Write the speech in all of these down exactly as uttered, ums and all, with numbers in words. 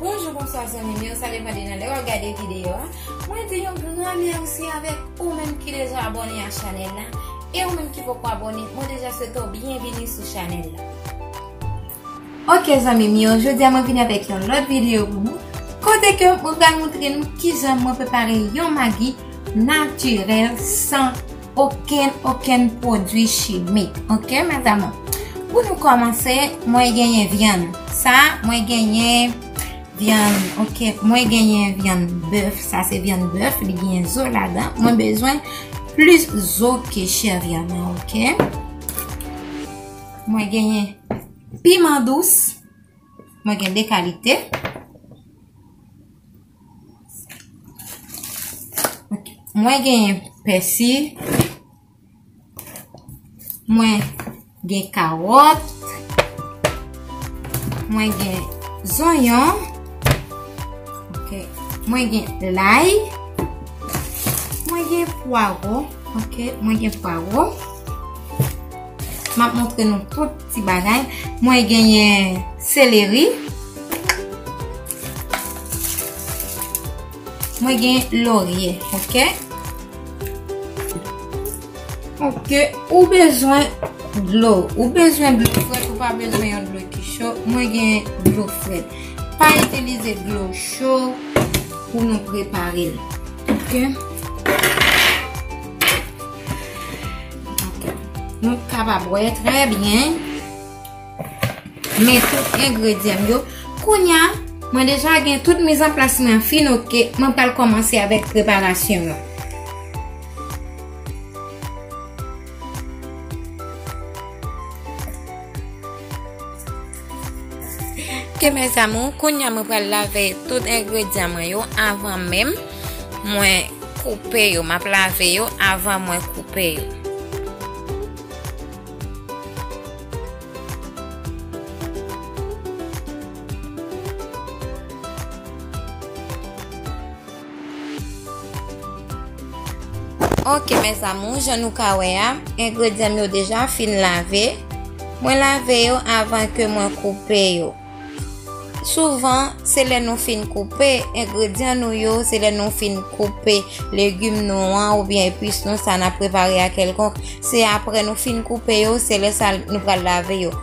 Bonjou, bonswa zanmi m yo, sa depann de nan lè w ap gade videyo a. Mwen di yon gran mèsi avèk ou menm ki deja abòne a chanèl la. E ou menm ki poko abòne, mwen deja swete w byenvini sou chanèl la. Ok zanmi m yo, jodi a mwen vin avèk yon lòt videyo pou nou. Kote ke mwen pral montre nou kijan mwen prepare yon magi natirèl san okenn, okenn pwodui chimik. Ok, mes amours. Pou nou kòmanse, mwen genyen vyann. Sa, mwen genyen vyann, ok, mwen genyen vyann bèf. Sa se vyann bèf, li genyen zo ladan. Mwen bezwen plis zo ke chè vyann nan, ok. Mwen genyen piman dous. Mwen gen de kalite. Ok. Mwen gen pèsi. Mwen gen kawòt. Mwen gen zonyon. Ok. Mwen gen lay. Mwen gen pwaro. Ok. Mwen gen pwaro. M ap montre nou tout ti bagay. Mwen genyen seleri. Mwen gen lorye, ok? Ok, ou bezwen dlo. Ou bezwen dlo frèt, ou pa bezwen yon dlo ki cho. Mwen gen dlo frèt. Pa itilize dlo cho pou nou prepare l. Ok? Ok. Nou kapab wè trè byen. Men tout engredyan m yo. Kounye a, mwen deja gen tout mizanplas mwen fin, ok. Mwen pral kòmanse avèk preparasyon an. Ok, mes amours, kounye a mwen pral lave tout engredyan mwen yo avan menm mwen koupe yo. M ap lave yo avan mwen koupe yo. Ok, mes amours, jan nou ka wè a, engredyan m yo deja fin lave. Mwen lave yo avan ke mwen koupe yo. Souvan, se lè nou fin koupe engredyan nou yo, se lè nou fin koupe legim nou an oubyen epis nou, sa n ap prepare a kèlkonk, se apre nou fin koupe yo, se lè sa nou pral lave yo.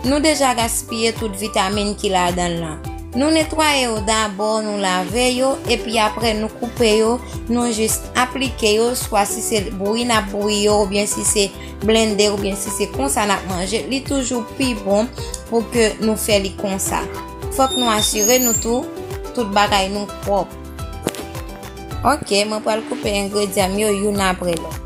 Nou deja gaspiye tout vitamin ki ladan l lan. Nou netwaye yo dabò, nou lave yo, epi apre nou koupe yo, nou jis aplike yo, swa si se bouyi n ap bouyi yo, oubyen si se blende, oubyen si se konsa n ap manje, li toujou pi bon pou ke nou fè li konsa. Fòk nou asire nou tou, tout bagay nou pwòp. Ok, mwen pral koupe engredyan m yo youn apre lòt.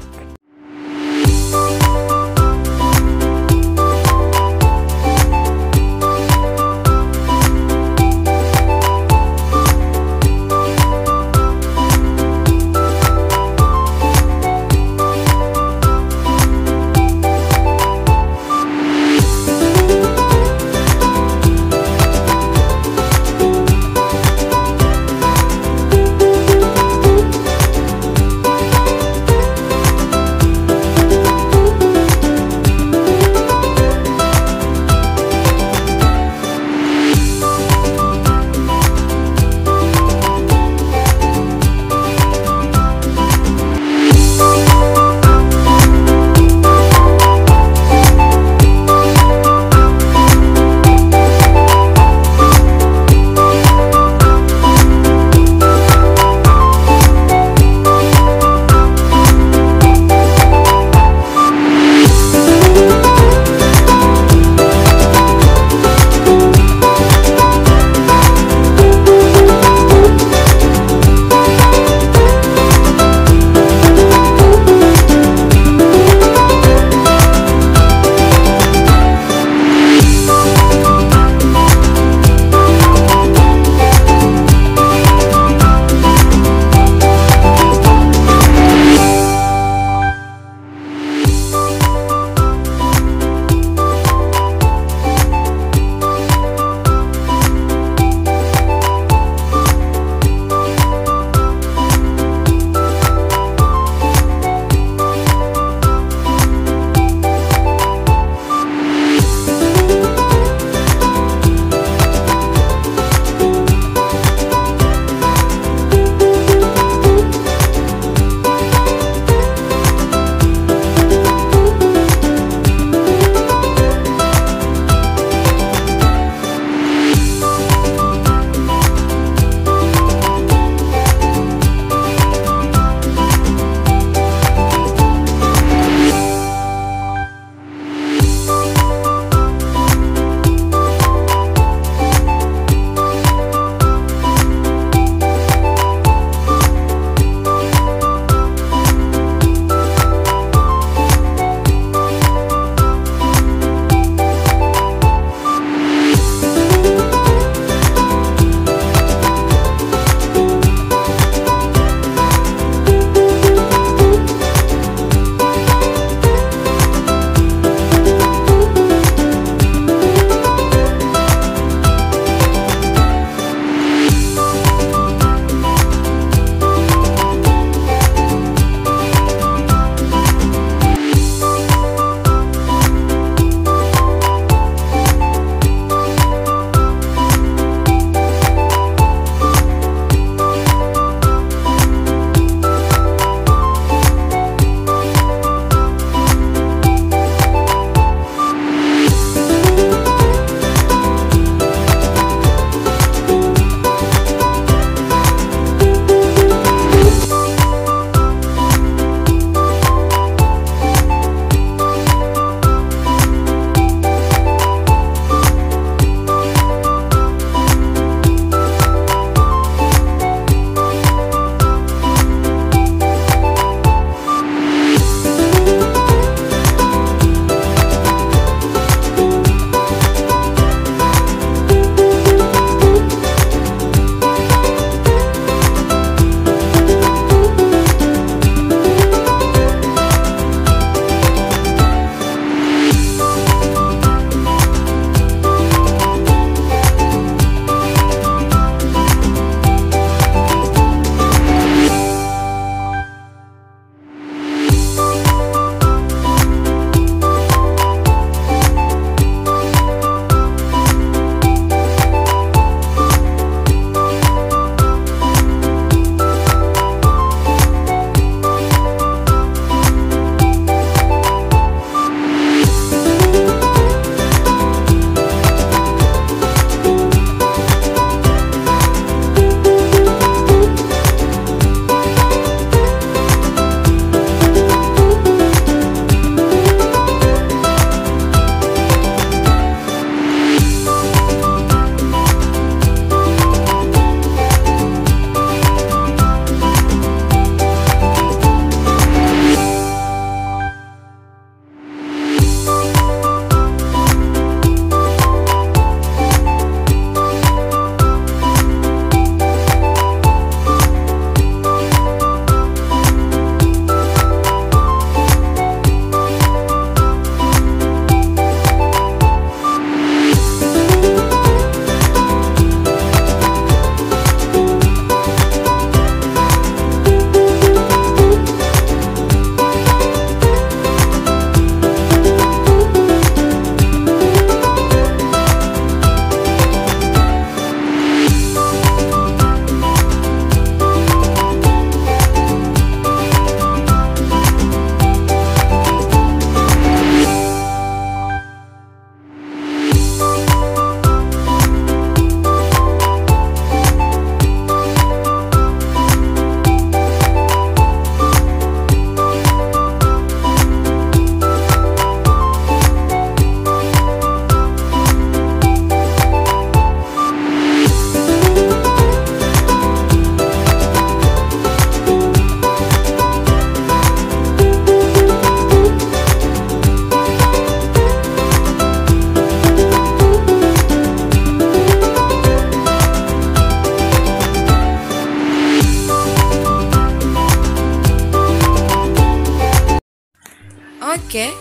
Ok,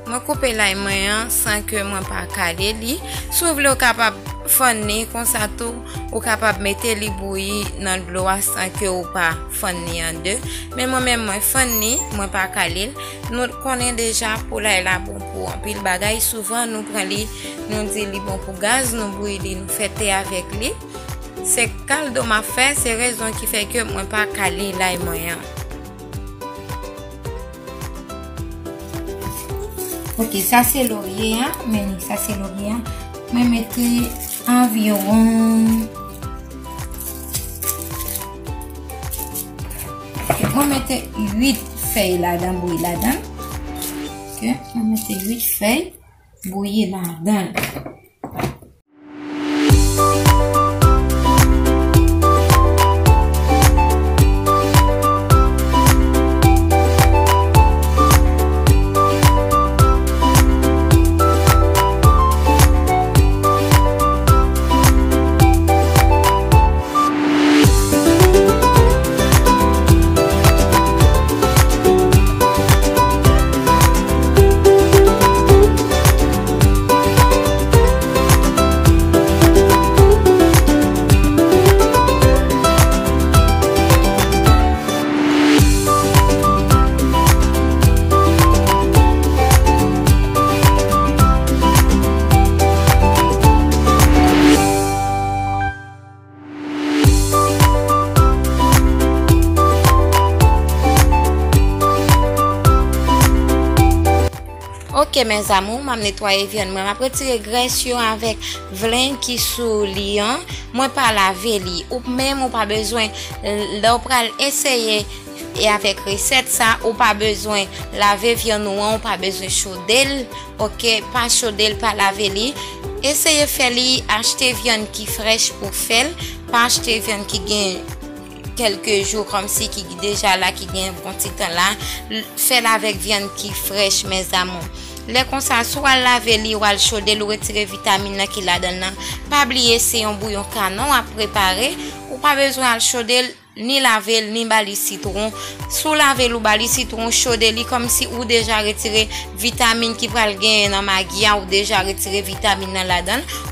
mwen koupe lay mwen an san ke mwen pa kale li. Si w vle, ou kapab fann li konsa tou, ou kapab mete li bouyi nan dlo a san ke ou pa fann li an de. Men mwen menm, mwen fann li, mwen pa kale l. Nou konnen deja pou lay la bon pou anpil bagay. Souvan nou pran li, nou di li bon pou gaz, nou bouyi li, nou fè te avèk li. Se kaldo m ap fè, se rezon ki fè ke mwen pa kale lay mwen an. Ok, sa se lorye an, men sa se lorye an. Mwen mete anviwon, ok, mwen mete uit fèy ladan, bouyi ladan. Ok, mwen mete uit fèy bouyi ladan. Ok, mes amours, m ap netwaye vyann mwen. M ap retire grès yo avèk vlen ki sou li an. Mwen pa lave li. Ou menm, ou pa bezwen, lè w pral eseye e avèk resèt sa, ou pa bezwen lave vyann ou an, ou pa bezwen chode l. Ok, pa chode l, pa lave li. Eseye fè li, achte vyann ki frèch pou fè l. Pa achte vyann ki gen kèlke jou kòmsi ki deja la, ki gen bon ti tan la. L-, fè l avèk vyann ki frèch, mes amours. Lè konsa, si w al lave li, w al chode l, ou retire vitamin nan ki ladan l nan. Pa bliye, se yon bouyon kanon w ap prepare. Ou pa bezwen al chode l, ni lave l, ni ba li sitwon. Si w lave l, ou ba li sitwon, ou chode li, kòmsi ou deja retire vitamin ki pral genyen nan magi a, ou deja retire vitamin nan ladan l.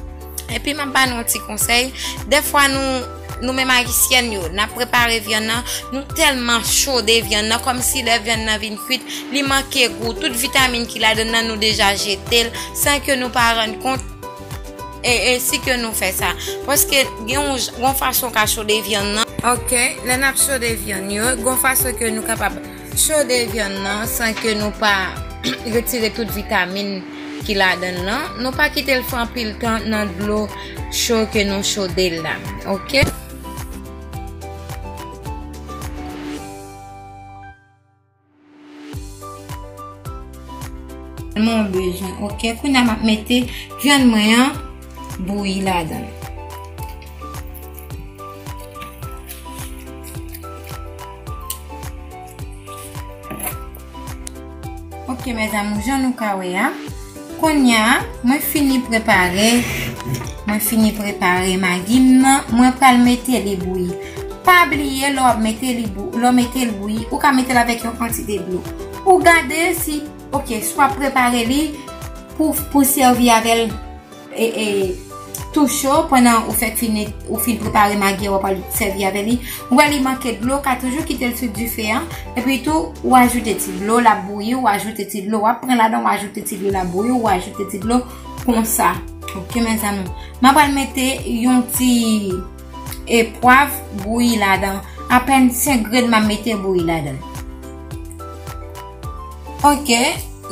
Epi m ap ba nou yon ti konsèy. Dèfwa nou, nou menm ayisyèn yo, n ap prepare vyann nan, nou tèlman chode vyann nan, kòmsi lè vyann nan vin kwit, li manke gou. Tout vitamin ki ladan l nan, nou deja jete l, san ke nou pa rann kont, e, e si ke nou fè sa. Paske gen yon j-, yon fason w ka chode vyann nan. Ok, lè n ap chode vyann yo, gen yon fason ke nou kapab chode vyann nan san ke nou pa retire tout vitamin ki ladan l lan. Nou pa kite l fè anpil tan nan dlo cho ke nou chode l la. Ok? Mwen bezwen. Ok, kounye a m ap mete vyann mwen an bouyi ladan l. Ok, mes amours, jan nou ka wè a, kounye a, mwen fini prepare, mwen fini prepare magi m nan, mwen pral mete li bouyi. Pa bliye, lè w ap mete li bou-, lè w mete l bouyi, ou ka mete l avèk yon kantite dlo. Ou gade si, ok, si w ap prepare li pou, pou sèvi avè l, e, e, tou cho, pandan ou fèk fini, ou fin prepare magi a, w ap al sèvi avè li. Ou wè li manke dlo, ou ka toujou kite l sou dife an. Epi tou, ou ajoute ti dlo, l ap bouyi, ou ajoute ti dlo, w ap pran ladan, ou ajoute ti dlo, l ap bouyi, ou ajoute ti dlo, konsa. Ok, mes amours. M ap al mete yon ti, e, pwav bouyi ladan. Apèn senk grenn m ap mete bouyi ladan. Ok,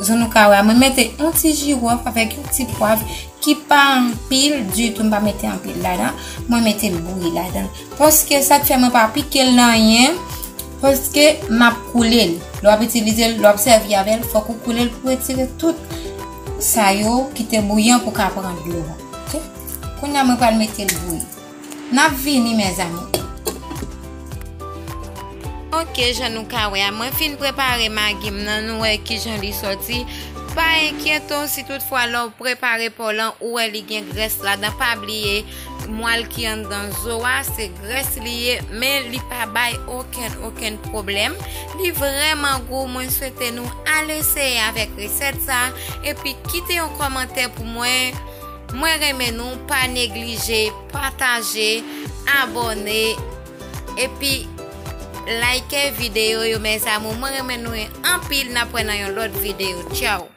jan nou ka wè a, mwen mete yon ti jiwòf avèk yon ti pwav ki pa anpil ditou, m pa mete anpil ladan. Mwen mete l bouyi ladan. Paske sa k fè mwen pa pike l nan anyen, paske m ap koule l. Lè w ap itilize l, lè w ap sèvi avè l, fòk ou koule l pou retire tout sa yo ki te bouyan pou ka pran dlo a. Ok? Kounye a mwen pral mete l bouyi. N ap vini, mes amours. Ok, jan nou ka wè a, mwen fin prepare magi m nan, nou wè kijan li sòti. Pa enkyete w si toutfwa lè w prepare pa w lan, ou wè li gen grès ladan, pa bliye, mwal ki anndan zo a, se grès li ye, men li pa bay okenn, okenn pwoblèm. Li vrèman gou, mwen swete nou al eseye avèk resèt sa, epi kite yon kòmantè pou mwen. Mwen renmen nou, pa neglije pataje, abòne, epi like videyo yo, mes amours. Mwen renmen nou anpil, n ap wè nan yon lòt videyo. Tchaw!